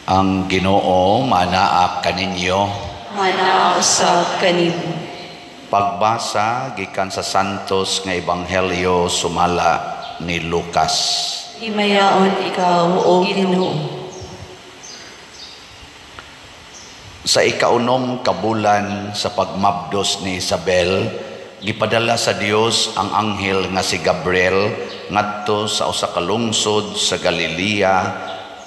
Ang Ginoo manaa kaninyo. Manaa usab kanimo. Pagbasa gikan sa Santos nga Ebanghelyo sumala ni Lucas. Himayaon ikaw, o Ginoo. Sa ikaunom ka bulan sa pagmabdos ni Isabel, gipadala sa Dios ang anghel nga si Gabriel ngadto sa usa ka lungsod sa Galilea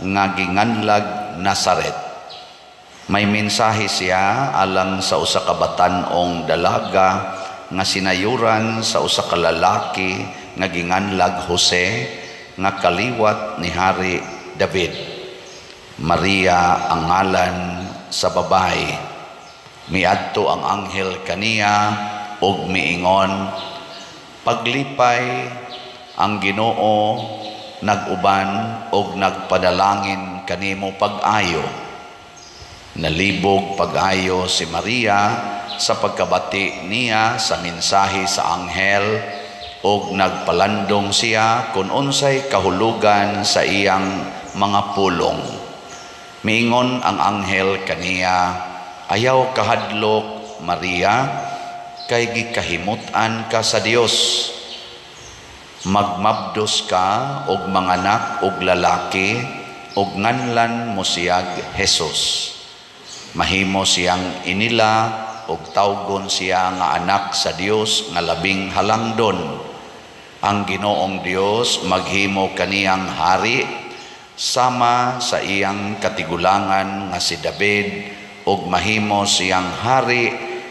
nga ginganlag Nazaret. May mensahe siya alang sa usa ka batan-ong dalaga nga sinayuran sa usa ka lalaki nga ginganlag Jose nga kaliwat ni Hari David. Maria ang ngalan sa babae. Miadto ang anghel kaniya ug miingon, "Paglipay, ang Ginoo nag-uban og nagpadalangin kanimo pag-ayo." Nalibog pag-ayo si Maria sa pagkabati niya sa mensahe sa anghel ug nagpalandong siya kung unsay kahulugan sa iyang mga pulong. Miingon ang anghel kaniya, "Ayaw kahadlok, Maria, kay gikahimut-an ka sa Dios. Magmabdos ka og manganak og lalaki ug nganlan mo siyag Jesus. Mahimo siyang inila og tawgon siya nga anak sa Dios nga labing halangdon. Ang Ginoong Dios maghimo kaniyang hari sama sa iyang katigulangan nga si David ug mahimo siyang hari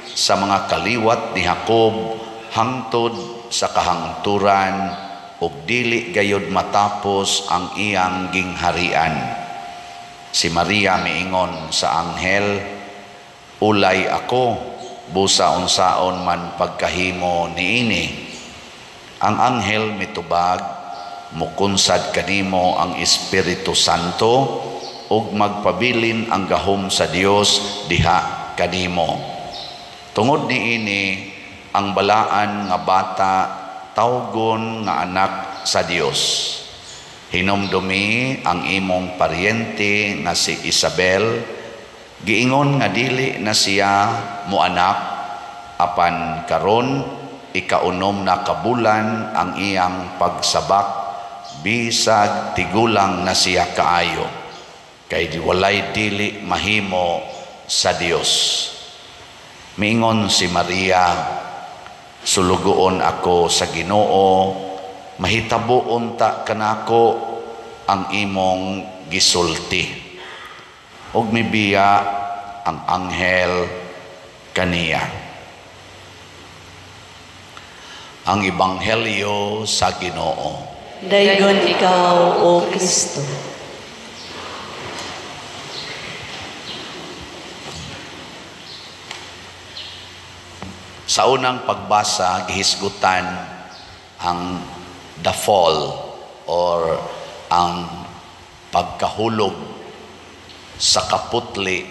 sa mga kaliwat ni Jacob hangtod sa kahangturan ug dili gayud matapos ang iyang gingharian." Si Maria miingon sa anghel, "Ulay ako, busa unsaon man pagkahimo niini?" Ang anghel mitubag, "Mukunsad kanimo ang Espiritu Santo ug magpabilin ang gahom sa Dios diha kanimo. Tungod niini ang balaan nga bata tawgon nga anak sa Dios. Hinumdumi ang imong paryente nga si Isabel, giingon nga dili na siya moanak, apan karon ikaunom na kabulan ang iyang pagsabak, bisag tigulang na siya kaayo, kay walay dili mahimo sa Dios." Miingon si Maria, "Sulugoon ako sa Ginoo, mahitabo unta kanako ang imong gisulti." Ug mibiya ang anghel kaniya. Ang Ebanghelyo sa Ginoo. Daygon ikaw, O Kristo. Sa unang pagbasa, gihisgutan ang the fall or ang pagkahulog sa kaputli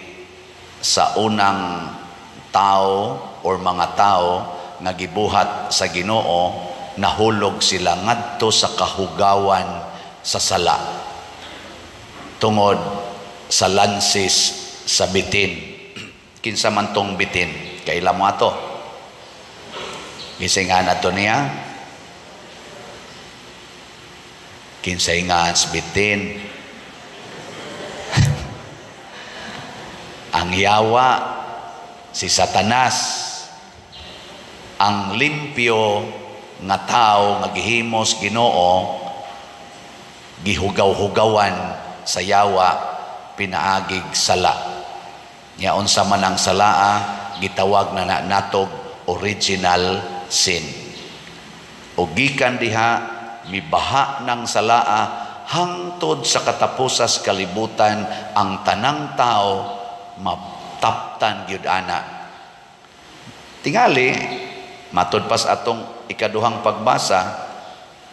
sa unang tao or mga tao nga gibuhat sa Ginoo. Nahulog sila ngadto sa kahugawan sa sala tungod sa lansis sa bitin. Kinsa man tong bitin? Kaila mo ato? Gisingan ato niya? Kinsay nga bitin? Ang yawa, si Satanas, ang limpyo nga tao nga gihimos Ginoo, gihugaw-hugawan sa yawa pinaagig sala. Nya unsa man ang salaa, gitawag na natog original sin. O gikan diha mibaha ng salaa hangtod sa katapusas kalibutan, ang tanang tao mataptan gyud ana. Tingali matud pas atong ikaduhang pagbasa,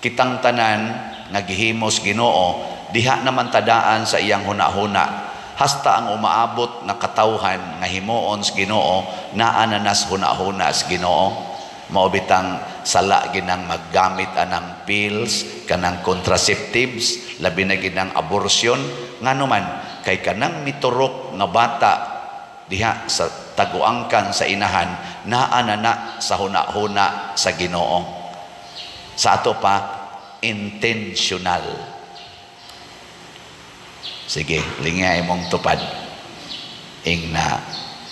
kitang tanan nga gihimos Ginoo diha naman tadaan sa iyang hunahuna, hasta ang umaabot nga katawhan nga himuon sa Ginoo naa na nas hunahuna sa Ginoo. Mao bitang sala ginang maggamit anang pills, kanang contraceptives, labi na ginang abortion. Ngano man Kay kanang miturok nga bata diha sa taguangkan sa inahan, naa na na sa huna-huna sa Ginoo. Sa ato pa, intentional. Sige, lingay mong tupad. Ing na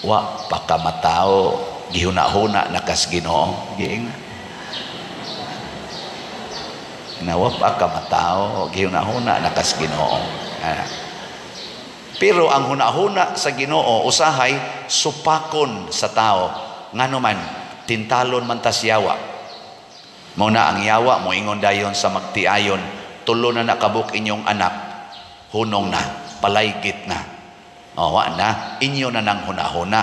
wa pa ka matao, gihuna-huna na kas Ginoo. Giing na. Na wa pa ka matao, gihuna-huna na kas Ginoo. Pero ang huna-huna sa Ginoo usahay supakon sa tao. Ngano man tintalon man tas yawa. Mao na ang yawa moingon dayon sa magtiayon, tulo na nakabuk inyong anak, hunong na, palaygit na. O, wa na, inyo na nang huna-huna.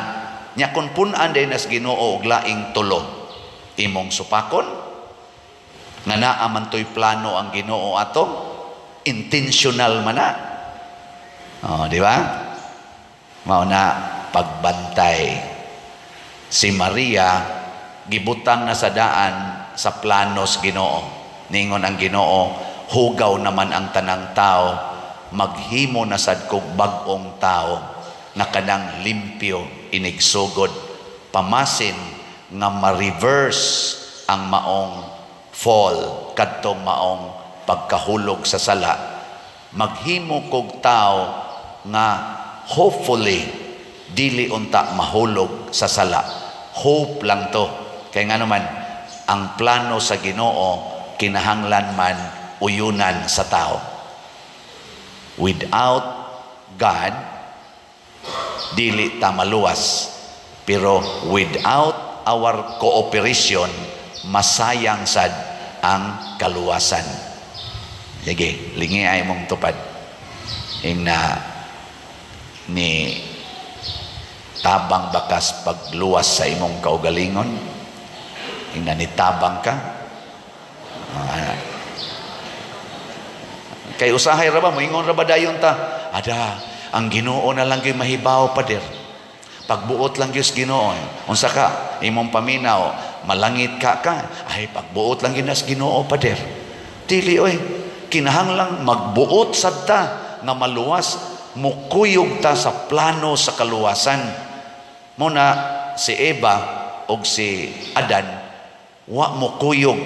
Nya kun pun-an day nas Ginoo og laing tulo, imong supakon nga naa man toy plano ang Ginoo ato, intentional man na. Oh, di ba? Mao na pagbantay. Si Maria gibutang na sa daan sa planos Ginoo. Ningon ang Ginoo, hugaw naman ang tanang tao, maghimo na sad kog bag-ong tao nga kanang limpyo inigsugod, pamasin nga ma-reverse ang maong fall kadtong maong pagkahulog sa sala. Maghimo kog tao nga hopefully dili unta mahulog sa sala. Hope lang to. Kay nga naman ang plano sa Ginoo kinahanglan man uyunan sa tao. Without God dili ta maluwas, pero without our cooperation masayang sad ang kaluwasan. Sige, lingi ay mong tupad. Ing na ni tabang bakas pagluwas sa imong kaugalingon, ing na nitabang ka. Kay usahay ra ba moingon ra ba dayon ta, ada ang Ginoo na lang gyud mahibaw, pader. Pagbuot lang gyud Ginoo. Unsa ka imong paminaw, malangit ka ka, ay pagbuot lang gyud nas Ginoo, pader. Dili oy, kinahanglang magbuot sad ta nga maluwas, mukuyog ta sa plano sa kaluwasan. Muna si Eva og si Adan wa mukuyog,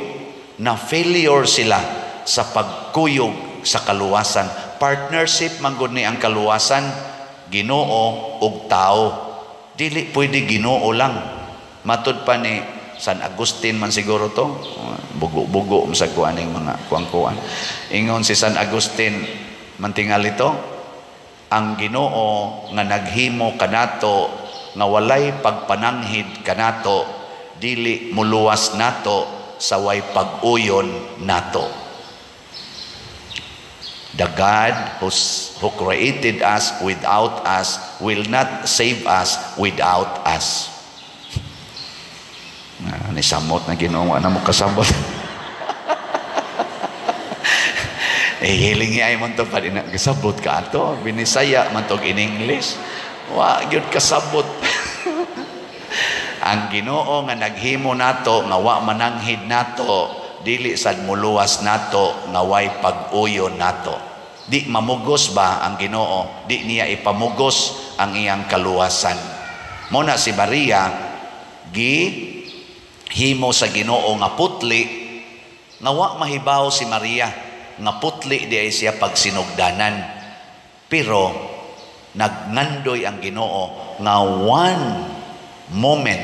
na failure sila sa pagkuyog sa kaluwasan. Partnership man gud ni ang kaluwasan, Ginoo ug tao. Dili pwede Ginoo lang. Matud pa ni San Agustin man siguro to, bugo-bugo sa kuaning mga kuang-kuan. Ingon si San Agustin mantingal ito, ang Ginoo nga naghimo kanato nga walay pagpananghid kanato, dili muluwas nato sa way pag-uyon nato. The God who created us without us will not save us without us. Ni samot na Ginoo, na mo kasabot. Eh, hiling ay man to pa din kasabot ka ato. Binisaya man to in English. Wa gyud kasabot. Ang Ginoo nga naghimo nato nga wa mananghid nato, dili sad muluwas nato nga way pag-uyon nato. Di mamugos ba ang Ginoo? Di niya ipamugos ang iyang kaluwasan. Mo na si Maria gi himo sa Ginoo nga putli, nga wa mahibaw si Maria nga putli di ay siya pagsinugdanan. Pero nagngandoy ang Ginoo nga one moment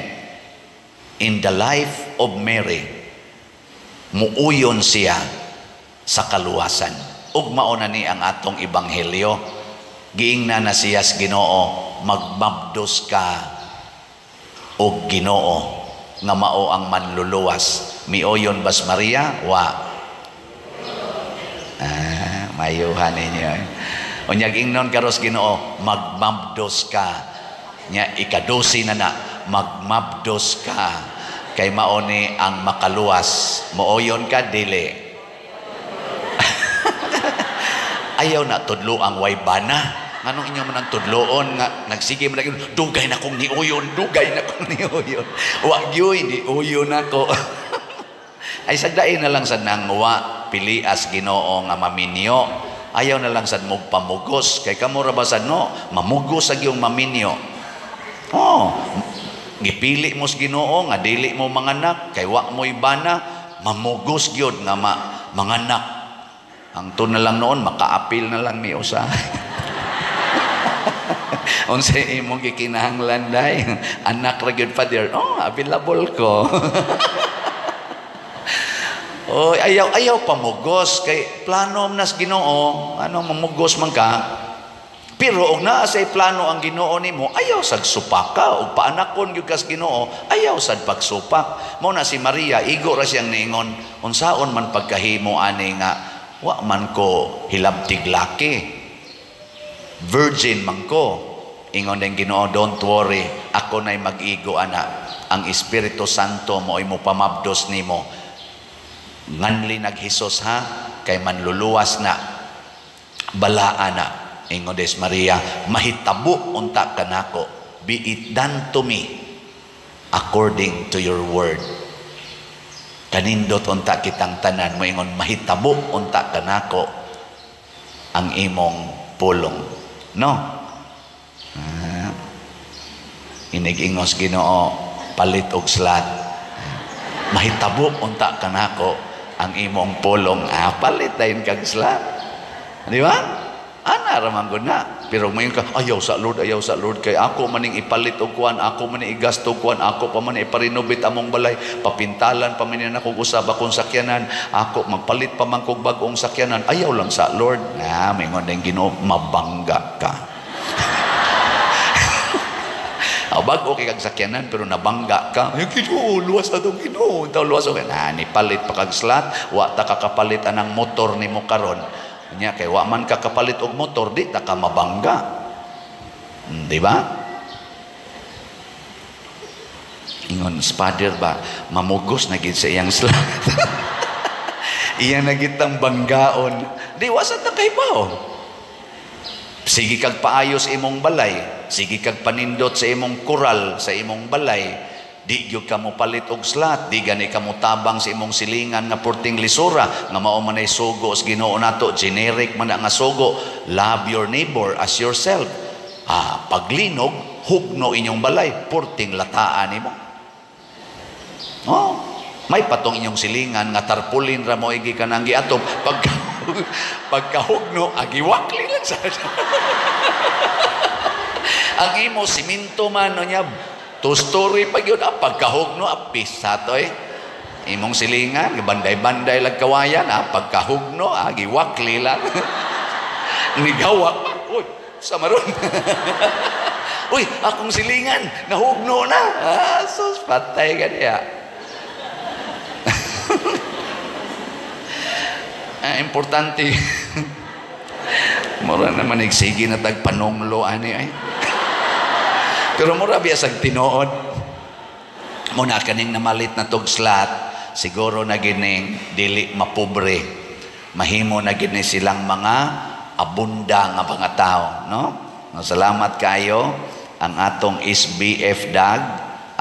in the life of Mary muuyon siya sa kaluwasan. Ug mao na ni ang atong ebanghelyo. Giingna na siya sa Ginoo, magmabdos ka og Ginoo nga mao ang manluluwas. Mioyon bas Maria? Wa. Ah, mayuhan ninyo. Unyag ingnon karos Ginoo, magmabdos ka. Nya ikadusi na na, magmabdos ka kay mao ni ang makaluwas. Mooyon ka dili? Ayaw na tudlo ang way bana. Nganong inyo man ang tudloon nga nagsige man lagi, dugay na kong niuyon, dugay na kong niuyon. Wa gyud niuyon nako. Ay sagdain na lang sa nangwa pilias Ginoo nga maminyo. Ayaw na lang sad mo pamugos kay kamo ra ba sad, no, mamugos sa giyong maminyo. Oh, gipili mo sa Ginoo nga dili mo manganak kay wa mo'y bana, mamugos gyud nga manganak. Ang to na lang noon makaapil na lang ni usa. Unsay imong gikinahanglan day? Anak ra gyud, Father. Oh, available ko. Oh, ayaw ayaw pamugos kay plano nas Ginoo, ano mamugos man ka. Pero og naa say plano ang Ginoo nimo, ayaw sad supaka og paanakon gyud kas Ginoo, ayaw sad pagsupak. Mao na si Maria, igo ra siyang niingon, unsaon man pagkahimo ani nga wa man ko hilabtig laki. Virgin man ko. Ingon ng Ginoo, don't worry, ako na'y mag-igo ana. Ang Espiritu Santo mo ay mo pamabdos nimo. Nganli nag Hesus ha, kay manluluwas na balaan na. Ingon des Maria, mahitabo unta kanako, be it done to me according to your word. Kanindot unta kitang tanan moingon, mahitabo unta kanako ang imong pulong, no? Ah, inig-ingos Ginoo, palit og slot, mahitabo unta kanako ang imong pulong. Ah, palit dayon kag slot, di ba? Ana ra man gud na. Pero moingon ka, ayaw sa Lord, ayaw sa Lord kay ako maning ipalit og kuan, ako maning igasto og kuan, ako pa man iparenovate among balay, papintalan pa man ako usab akong sakyanan, ako magpalit pa man kog bag-ong sakyanan, ayaw lang sa Lord. Na, moingon din Ginoo, mabangga ka. Aw, bag-o kay kag sakyanan pero nabangga ka. Ay, Ginoo, luwas atong Ginoo. Taw luwas og na ni palit pa kag slot, wa ta kakapalit anang motor nimo karon. Nya kay wa man ka kapalit og motor, di ta ka mabangga. Di ba? Ingon Father ba, mamugos na gid sa iyang slot. Iya na gitang banggaon. Di wa sa ta kay bao. Sige kag paayos imong balay, sige kag panindot sa imong kural sa imong balay. Di gyud ka mo palit og slot, di gani ka mo tabang sa imong silingan nga porting lisura, nga mao man ay sugo sa Ginoo nato, generic man na nga sugo, love your neighbor as yourself. Ah, paglinog, hugno inyong balay, porting lataan nimo. Oh, may patong inyong silingan nga tarpulin ra mo igi kanang giatop, pagkahugno agiwakli lang sa ang imo siminto man no niya. Two-story pa yun, ah, pagkahugno, ah, pisa to eh. Imong silingan, banday-banday lang kawayan, ah, pagkahugno, ah, giwakli lang. Nigawak pa, uy, sa maron. Uy, akong silingan, nahugno na. Ah, sus, patay ka niya. Ah, importante. Mura naman, nagsige na tagpanunglo, ani ay. Pero mura biya sa tinuod. Muna kaning namalit na tog slot, siguro na gining dili mapobre. Mahimo na gini silang mga abunda nga mga tao, no? Salamat kayo. Ang atong SBF dag,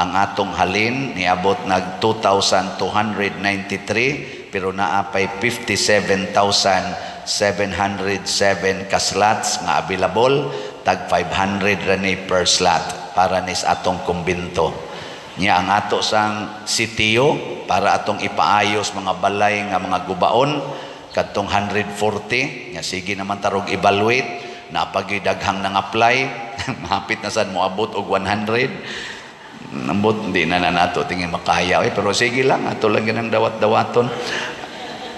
ang atong halin niabot nag 2,293 pero naa pay 57,707 ka slots nga available, tag 500 ra ni per slot para nis atong kumbinto. Nya ang ato sang sitio para atong ipaayos mga balay nga mga gubaon kadtong 140 nya sige naman tarog evaluate na pagidaghang nang apply mahapit na sad moabot og 100. Nambot di na nato tingin makaya eh, pero sige lang ato lang ganang dawat-dawaton.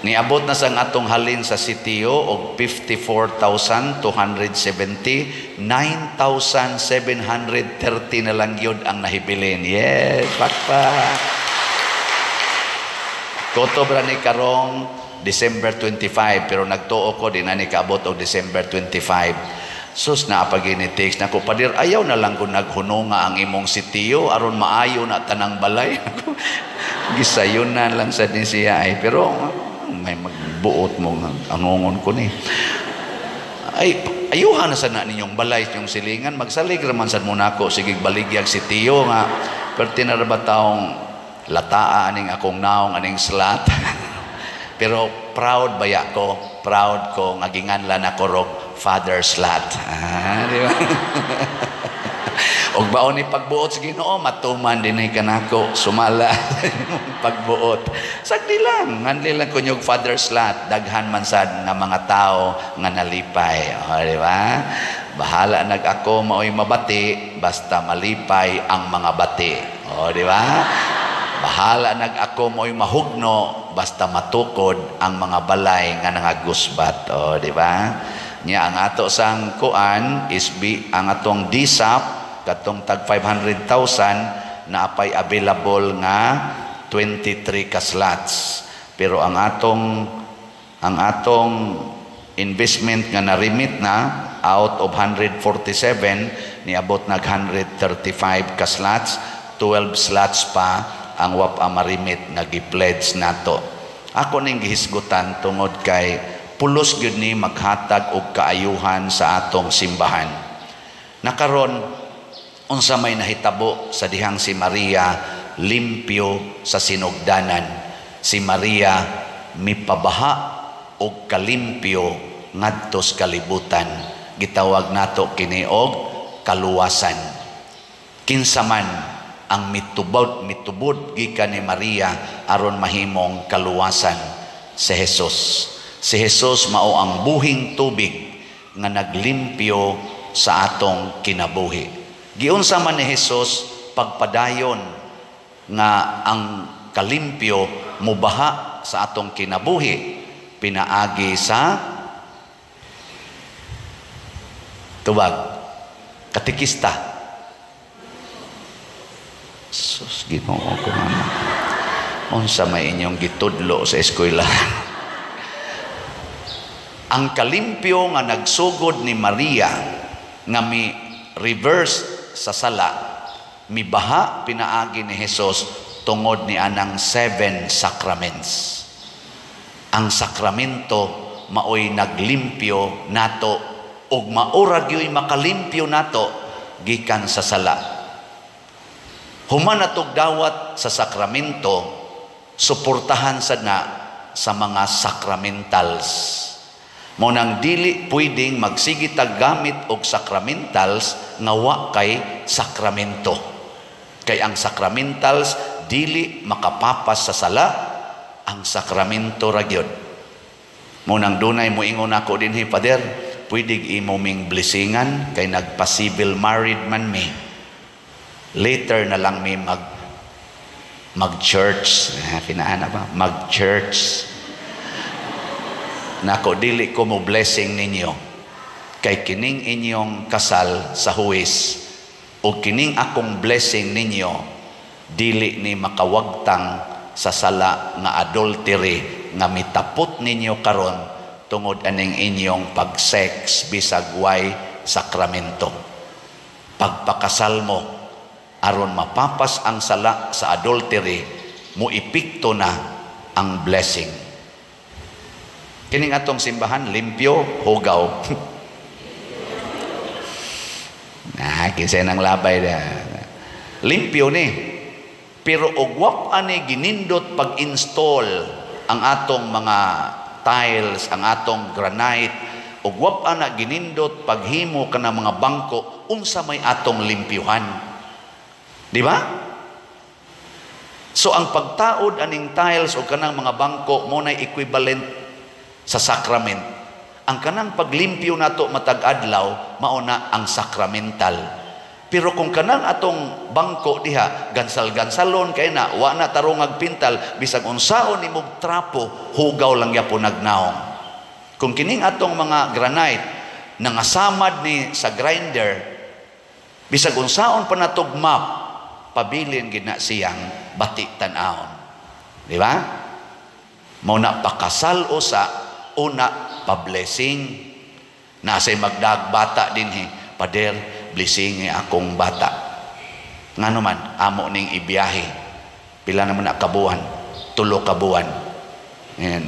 Niabot na sang atong halin sa sitio og 54,270, 9,730 na lang yun ang nahibilin. Yes, pakpak. Koto bra ni karong December 25, pero nagtuo ko di na ni kaabot og December 25. Sus, naapag-initics na ko, Padir, ayaw na lang kung naghununga ang imong sitio, aron maayo na tanang balay. Gisayon na lang sa din siya ay, pero may magbuot mo, angongon ko ni. Ay, ayuhan na sana ninyong balay, yung silingan, magsalig raman sad muna ako, sige baligyag si Tio nga, pero tinaraba taong lataa aning akong naong, aning slat. Pero proud baya ko, Proud ko nga ginganlan ako rog Father Slat. Ah, di ba? Og bao ni pagbuot sa Ginoo, matuman dinhi kanako sumala pagbuot. Sagdi lang, nganli lang kunyog Father Slat, daghan man sad nga mga tao nga nalipay. O, di ba? Bahala nag ako maoy mabati, basta malipay ang mga bati. O, di ba? Bahala nag ako mo'y mahugno, basta matukod ang mga balay nga nangagusbat. O, di ba? Nya ang ato sang kuan is be ang atong DSAP katong tag 500,000 na apay available nga 23 ka slots. Pero ang atong investment nga na-remit na out of 147, niabot nag 135 ka slots, 12 slots pa ang wa pa marimit nga gi-pledge nato. Ako ning gihisgutan tungod kay pulos gyud ni maghatag og kaayuhan sa atong simbahan. Nakaron, unsa may nahitabo sa dihang si Maria limpyo sa sinugdanan? Si Maria mipabaha og kalimpyo ngadto sa kalibutan. Gitawag nato kini og kaluwasan. Kinsa man ang mitubod gikan ni Maria aron mahimong kaluwasan? Si Jesus. Si Jesus mao ang buhing tubig nga naglimpyo sa atong kinabuhi. Giunsa man ni Jesus pagpadayon nga ang kalimpyo mubaha sa atong kinabuhi? Pinaagi sa tubag katekista. Sus, Ginoo ko, mama. Unsa may inyong gitudlo sa eskwela? Ang kalimpyo nga nagsugod ni Maria nga mi reverse sa sala, mibaha pinaagi ni Jesus tungod ni anang seven sacraments. Ang sakramento maoy naglimpyo nato ug maura gyoy makalimpyo nato gikan sa sala. Human natog dawat sa sakramento, suportahan sad na sa mga sacramentals. Mo nang dili pwedeng magsige tag gamit og sacramentals nga wa kay sakramento. Kay ang sacramentals dili makapapas sa sala, ang sakramento ra gyud. Mo nang dunay moingon ako dinhi, "Father, pwede imo ming blessingan kay nagpa-civil married man mi. Later na lang mi mag church." Kinaana ba? Mag church. Nako, dili ko mo blessing ninyo. Kay kining inyong kasal sa huwis o kining akong blessing ninyo dili ni makawagtang sa sala nga adultery nga mitapot ninyo karon tungod aning inyong pag-sex bisag way sakramento. Pagpakasal mo aron mapapas ang sala sa adultery, mo epekto na ang blessing. Kining atong simbahan, limpyo, hugaw? Nah, kinsa nang labay na. Limpyo ni. Pero og wa ani ginindot pag-install ang atong mga tiles, ang atong granite, ug wa ana ginindot paghimo kana mga bangko, unsa may atong limpyuhan? Di ba? So ang pagtaod aning tiles o kanang mga bangko mo nay equivalent sa sacrament. Ang kanang paglimpyo nato matag adlaw mao na ang sacramental. Pero kung kanang atong bangko diha gansal-gansalon kay na wa na tarongag pintal, bisag unsaon nimog trapo, hugaw lang gyapon nagnaong. Kung kining atong mga granite nangasamad ni sa grinder, bisag unsaon pa natog map, pabilin gid na siyang bati tan-awon. Di ba? Mao na pakasal usa, una pa-blessing. Nasay magdag bata dinhi, "Pader, blessing akong bata." Ngano man, amo ning ibiyahe. Pila naman na kabuan? 3 ka buwan. And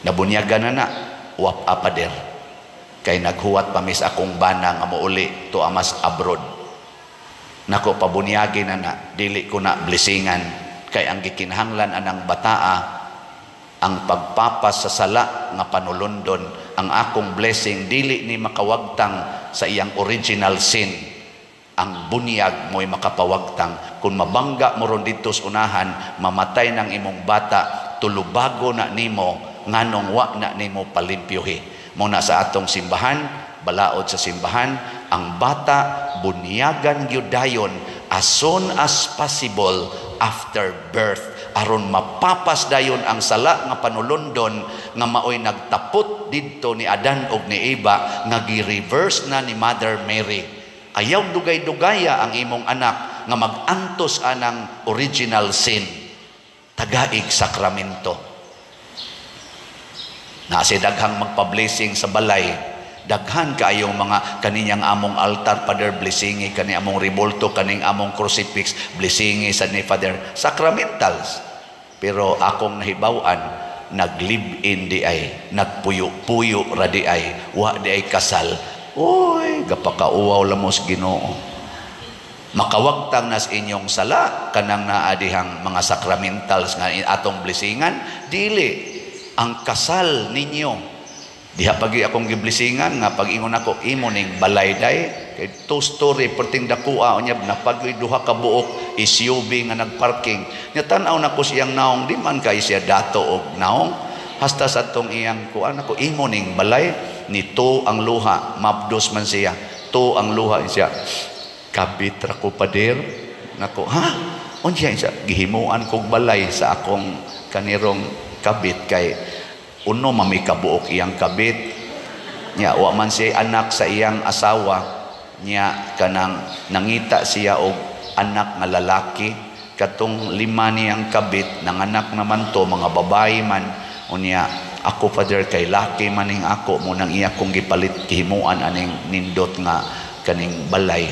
nabunyagan na na, wap a pader. Kay naghuwat pa mis akong bana nga mouli to amas abroad. Nako, pabunyagi na na, dili ko na blessingan kay ang gikinahanglan anang bataa Ang pagpapas sa sala nga panulundon, ang akong blessing dili ni makawagtang sa iyang original sin. Ang bunyag mo'y makapawagtang. Kung mabangga mo ron dito sa unahan, mamatay ng imong bata, tulubago na nimo, nganong wa na nimo palimpyuhi. Muna sa atong simbahan, balaod sa simbahan, ang bata bunyagan gyud dayon as soon as possible after birth, aron mapapas dayon ang sala nga panulundon nga maoy nagtapot didto ni Adan og ni Eva nga gi-reverse na ni Mother Mary. Ayaw dugay-dugaya ang imong anak nga mag-antos anang original sin. Tagaig sakramento. Na si daghang magpa-blessing sa balay, daghan kaayong mga kaninyang among altar, "Father, blessingi kani among rebulto, kaning among crucifix, blessingi sa ni Father," sacramentals. Pero akong nahibaw-an, nag-live-in di ay, nagpuyo-puyo ra di ay, wa di ay kasal. Oy, gapakauwaw lamos Ginoo. Makawagtang nas inyong sala kanang naadihang mga sacramentals nga atong blessingan? Dili. Ang kasal ninyo diha, pagi akong giblesingan nga pag ingon ako, "Imo ning balay day kay two story, perting dakua." Unya napagoy duha ka buok SUV nga nagparking nya. Tan-aw nako siyang naong, di man kay siya dato og naong hasta sa atong iyang kuan. Ako, "Imo ning balay." Nito ang luha, mabdos man siya. To ang luha siya, "Kabit ra ko, pader." Nako, "Ha, unya siya?" "Gihimuan kog balay sa akong kanirong kabit kay uno mami kabuok iyang kabit nya, wa man siya anak sa iyang asawa nya. Kanang nangita siya og anak nga lalaki. Katong lima niyang kabit nanganak naman to, mga babae man. Unya ako, Father, kay laki man ning ako mo nang iya kong gipalit, gihimuan aning nindot nga kaning balay."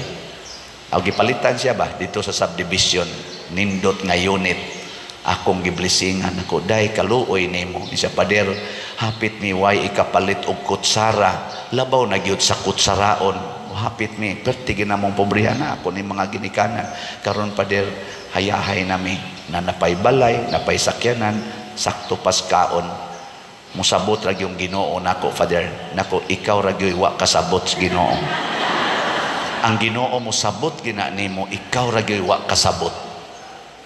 Aw, gipalitan siya ba dito sa subdivision, nindot nga unit. Akong giblesingan ako, "Day, kaluoy nimo." Siya, "Pader, hapit mi way ikapalit og kutsara, labaw na gyud sa kutsaraon. Hapit mi perti ginamong pobrehan na ako ni mga ginikanan. Karon, pader, hayahay nami na napay balay, napay sakyanan, sakto pas kaon. Musabot ra yung Ginoo nako, Father." Nako, ikaw ra gyud wa kasabot sa Ginoo. Ang Ginoo mosabot gina nimo, ikaw ra gyud wa kasabot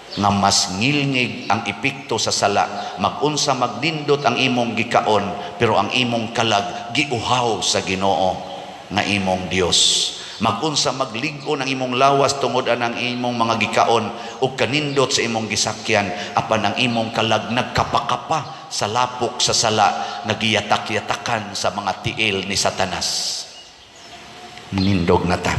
nga mas ngilngig ang epekto sa sala. Magunsa magnindot ang imong gikaon, pero ang imong kalag giuhaw sa Ginoo nga imong Dios. Magunsa maglig-on ang imong lawas tungod anang imong mga gikaon ug kanindot sa imong gisakyan, apan ang imong kalag nagkapakapa sa lapok sa sala, nagiyatak-yatakan sa mga tiil ni Satanas. Nindog na ta.